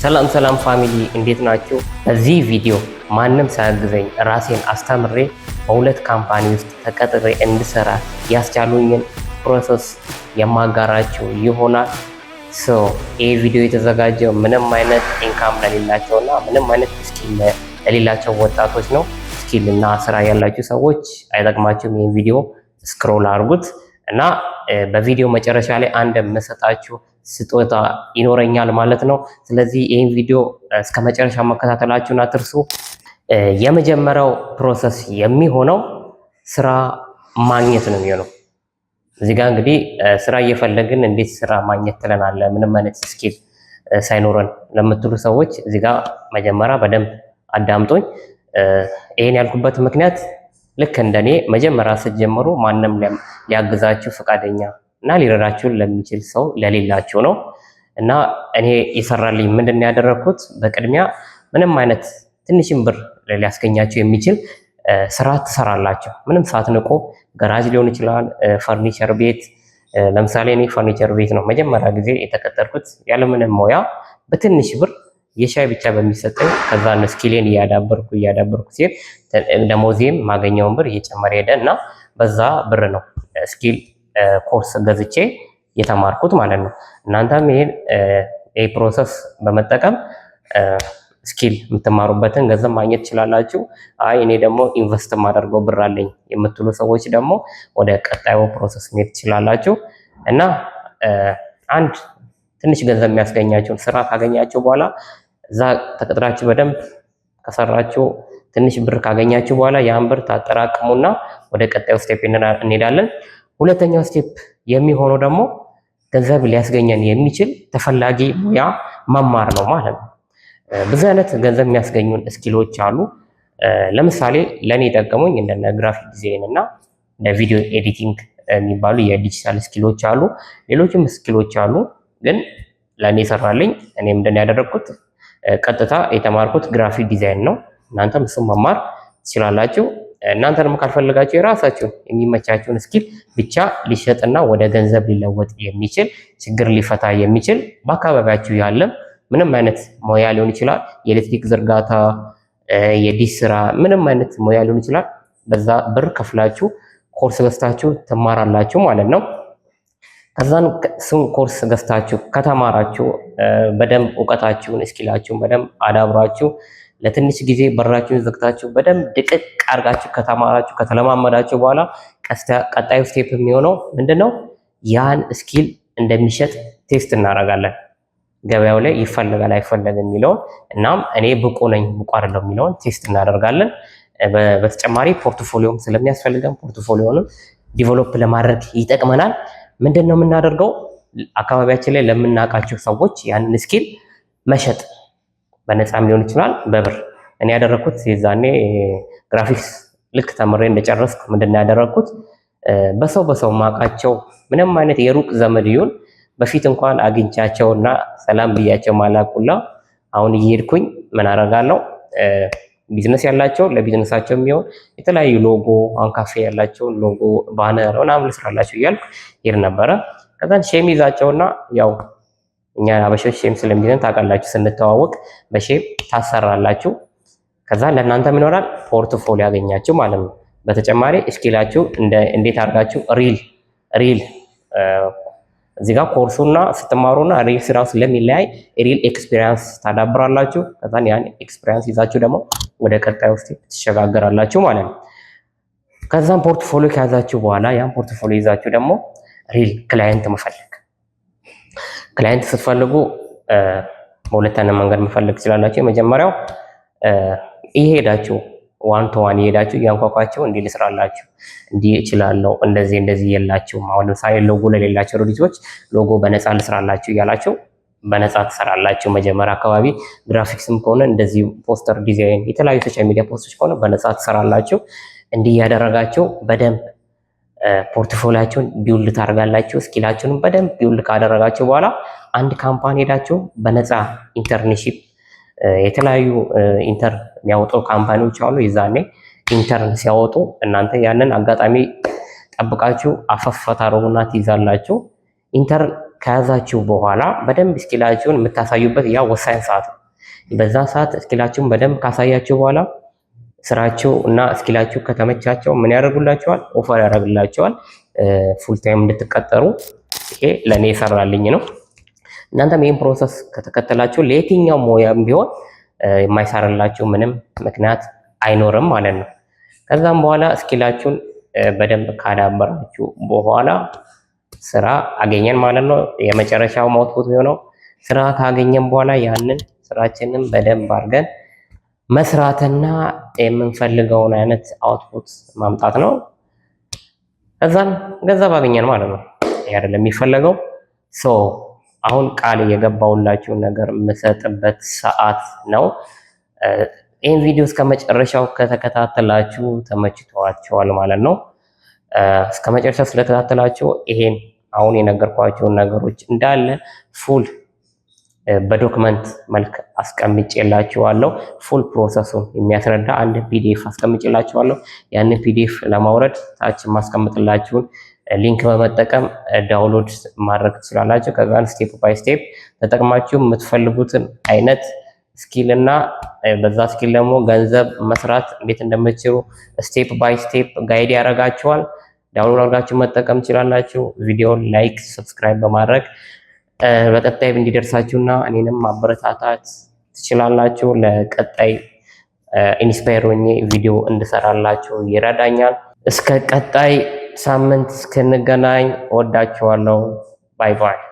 ሰላም ሰላም family፣ እንዴት ናችሁ? በዚህ ቪዲዮ ማንም ሳያግዘኝ ራሴን አስተምሬ በሁለት company ውስጥ ተቀጥሬ እንድሰራ ያስቻሉኝን process የማጋራችሁ ይሆናል። So ይህ ቪዲዮ የተዘጋጀው ምንም አይነት income ለሌላቸው እና ምንም አይነት skill ለሌላቸው ወጣቶች ነው። Skill እና ስራ ያላችሁ ሰዎች አይጠቅማችሁም። ይህን ቪዲዮ scroll አድርጉት እና በቪዲዮ መጨረሻ ላይ አንድ የምሰጣችሁ ስጦታ ይኖረኛል ማለት ነው። ስለዚህ ይህን ቪዲዮ እስከ መጨረሻ መከታተላችሁን አትርሱ። የመጀመሪያው process የሚሆነው ስራ ማግኘት ነው የሚሆነው። እዚህ ጋር እንግዲህ ስራ እየፈለግን እንዴት ስራ ማግኘት ትለናለህ ምንም አይነት skill ሳይኖረን ለምትሉ ሰዎች እዚህ ጋር መጀመሪያ በደንብ አዳምጡኝ። ይሄን ያልኩበት ምክንያት ልክ እንደኔ መጀመሪያ ስትጀምሩ ማንም ሊያግዛችሁ ፈቃደኛ እና ሊረዳችሁ ለሚችል ሰው ለሌላችሁ ነው። እና እኔ የሰራልኝ ምንድን ነው ያደረግኩት? በቅድሚያ ምንም አይነት ትንሽም ብር ሊያስገኛችሁ የሚችል ስራ ትሰራላችሁ። ምንም ሳትንቁ ገራጅ ሊሆን ይችላል፣ ፈርኒቸር ቤት። ለምሳሌ እኔ ፈርኒቸር ቤት ነው መጀመሪያ ጊዜ የተቀጠርኩት ያለምንም ሙያ በትንሽ ብር የሻይ ብቻ በሚሰጠኝ። ከዛ skill ኤን እያዳበርኩ እያዳበርኩ ሲሄድ ደሞዜም ማገኘውን ብር እየጨመረ ሄደ እና በዛ ብር ነው skill course ገዝቼ የተማርኩት ማለት ነው። እናንተም ይሄን process በመጠቀም skill የምትማሩበትን ገንዘብ ማግኘት ትችላላችሁ። አይ እኔ ደግሞ invest የማደርገው ብር አለኝ የምትሉ ሰዎች ደግሞ ወደ ቀጣዩ process መሄድ ትችላላችሁ። እና አንድ ትንሽ ገንዘብ የሚያስገኛችሁን ስራ ካገኛችሁ በኋላ፣ እዛ ተቀጥራችሁ በደንብ ከሰራችሁ፣ ትንሽ ብር ካገኛችሁ በኋላ ያን ብር ታጠራቅሙና ወደ ቀጣዩ step እንሄዳለን። ሁለተኛው step የሚሆነው ደግሞ ገንዘብ ሊያስገኘን የሚችል ተፈላጊ ሙያ መማር ነው ማለት ነው። ብዙ አይነት ገንዘብ የሚያስገኙን skill ኦች አሉ። ለምሳሌ ለእኔ የጠቀሙኝ እንደነ graphic design እና እንደ video editing የሚባሉ የ digital skill ኦች አሉ። ሌሎችም skill ኦች አሉ። ግን ለእኔ የሰራልኝ፣ እኔ ምንድን ያደረግኩት፣ ቀጥታ የተማርኩት graphic design ነው። እናንተም እሱን መማር ትችላላችሁ። እናንተ ደግሞ ካልፈለጋችሁ የራሳችሁን የሚመቻችሁን skill ብቻ ሊሸጥና ወደ ገንዘብ ሊለወጥ የሚችል፣ ችግር ሊፈታ የሚችል፣ በአካባቢያችሁ ያለ ምንም አይነት ሙያ ሊሆን ይችላል። የኤሌክትሪክ ዝርጋታ፣ የዲሽ ስራ፣ ምንም አይነት ሙያ ሊሆን ይችላል። በዛ ብር ከፍላችሁ ኮርስ ገዝታችሁ ትማራላችሁ ማለት ነው። ከዛን እሱን ኮርስ ገዝታችሁ ከተማራችሁ፣ በደንብ እውቀታችሁን skill ኣችሁን በደንብ አዳብራችሁ፣ ለትንሽ ጊዜ በራችሁን ዘግታችሁ በደንብ ድቅቅ አድርጋችሁ ከተማራችሁ፣ ከተለማመዳችሁ በኋላ ቀጣዩ step የሚሆነው ምንድነው? ያን skill እንደሚሸጥ test እናደርጋለን። ገበያው ላይ ይፈለጋል አይፈለግም የሚለውን፣ እናም እኔ ብቁ ነኝ ብቁ አይደለም የሚለውን test እናደርጋለን። በተጨማሪ portfolio ም ስለሚያስፈልገን portfolio ንም develop ለማድረግ ይጠቅመናል። ምንድን ነው የምናደርገው? አካባቢያችን ላይ ለምናውቃቸው ሰዎች ያንን skill መሸጥ፣ በነፃም ሊሆን ይችላል በብር። እኔ ያደረኩት የዛኔ ግራፊክስ ልክ ተምሬ እንደጨረስኩ ምንድን ነው ያደረኩት? በሰው በሰው ማውቃቸው፣ ምንም አይነት የሩቅ ዘመድ ይሁን በፊት እንኳን አግኝቻቸውና ሰላም ብያቸው ማላቁላ አሁን እየሄድኩኝ ምን አደርጋለሁ? ቢዝነስ ያላቸው ለቢዝነሳቸው የሚሆን የተለያዩ ሎጎ፣ አሁን ካፌ ያላቸውን logo፣ banner ምናምን ልስራላቸው እያልኩ ሄድ ነበረ። ከዛን shame ይዛቸውና ያው እኛ አበሾች shame ስለሚይዘን ታውቃላችሁ፣ ስንተዋወቅ በ shame ታሰራላችሁ። ከዛ ለእናንተ ምን ይሆናል? Portfolio ያገኛችሁ ማለት ነው። በተጨማሪ skill ኣችሁ እንዴት አድርጋችሁ real እዚህ ጋር ኮርሱና ስትማሩና real ስራው ስለሚለያይ real experience ታዳብራላችሁ። ከዛን ያን experience ይዛችሁ ደግሞ ወደ ቀጣዩ step ትሸጋገራላችሁ ማለት ነው። ከዛም portfolio ከያዛችሁ በኋላ ያን portfolio ይዛችሁ ደግሞ real client መፈለግ። Client ስትፈልጉ በሁለት አይነት መንገድ መፈለግ ትችላላችሁ። የመጀመሪያው እየሄዳችሁ one to one እየሄዳችሁ እያንኳኳችሁ እንዲህ ልስራላችሁ፣ እንዲህ እችላለሁ፣ እንደዚህ እንደዚህ የላችሁም። አሁን ለምሳሌ ሎጎ ለሌላቸው ድርጅቶች ሎጎ በነፃ ልስራላችሁ እያላችሁ በነፃ ትሰራላችሁ። መጀመሪያ አካባቢ ግራፊክስም ከሆነ እንደዚህ poster design፣ የተለያዩ social media post ኦች ከሆነ በነፃ ትሰራላችሁ። እንዲህ እያደረጋችሁ በደንብ portfolio ኣችሁን build ታደርጋላችሁ። Skill ኣችሁንም በደንብ build ካደረጋችሁ በኋላ አንድ company ሄዳችሁ በነፃ internship፣ የተለያዩ intern የሚያወጡ company ዎች አሉ። የዛኔ intern ሲያወጡ እናንተ ያንን አጋጣሚ ጠብቃችሁ አፈፍ ታደርጉና ትይዛላችሁ። Intern ከያዛችሁ በኋላ በደንብ skill ኣችሁን የምታሳዩበት ያ ወሳኝ ሰዓት ነው። በዛ ሰዓት skill ኣችሁን በደንብ ካሳያችሁ በኋላ ስራችሁ እና skill ኣችሁ ከተመቻቸው ምን ያደርጉላችኋል? Offer ያደርግላችኋል full time እንድትቀጠሩ። ይሄ ለእኔ የሰራልኝ ነው። እናንተም ይህን process ከተከተላችሁ ለየትኛው ሙያም ቢሆን የማይሰራላችሁ ምንም ምክንያት አይኖርም ማለት ነው። ከዛም በኋላ skill ኣችሁን በደንብ ካዳበራችሁ በኋላ ስራ አገኘን ማለት ነው። የመጨረሻው output የሆነው ስራ ካገኘን በኋላ ያንን ስራችንን በደንብ አድርገን መስራትና የምንፈልገውን አይነት output ማምጣት ነው። ከዛን ገንዘብ አገኘን ማለት ነው። ይሄ አይደለም የሚፈለገው። So አሁን ቃል የገባሁላችሁን ነገር የምሰጥበት ሰዓት ነው። ይህን ቪዲዮ እስከ መጨረሻው ከተከታተላችሁ ተመችቷችኋል ማለት ነው። እስከ መጨረሻው ስለተከታተላችሁ ይሄን አሁን የነገርኳችሁን ነገሮች እንዳለ full በ document መልክ አስቀምጬላችኋለሁ። Full process ኡን የሚያስረዳ አንድ PDF አስቀምጬላችኋለሁ። ያንን PDF ለማውረድ ታች የማስቀምጥላችሁን link በመጠቀም download ማድረግ ትችላላችሁ። ከዛን step by step ተጠቅማችሁ የምትፈልጉትን አይነት skill እና በዛ skill ደግሞ ገንዘብ መስራት እንዴት እንደምትችሉ step by step guide ያደርጋችኋል። Download አድርጋችሁ መጠቀም ትችላላችሁ። ቪዲዮን like፣ subscribe በማድረግ በቀጣይ እንዲደርሳችሁና እኔንም ማበረታታት ትችላላችሁ። ለቀጣይ inspire ሆኜ ቪዲዮ እንድሰራላችሁ ይረዳኛል። እስከ ቀጣይ ሳምንት እስክንገናኝ እወዳችኋለሁ። Bye bye።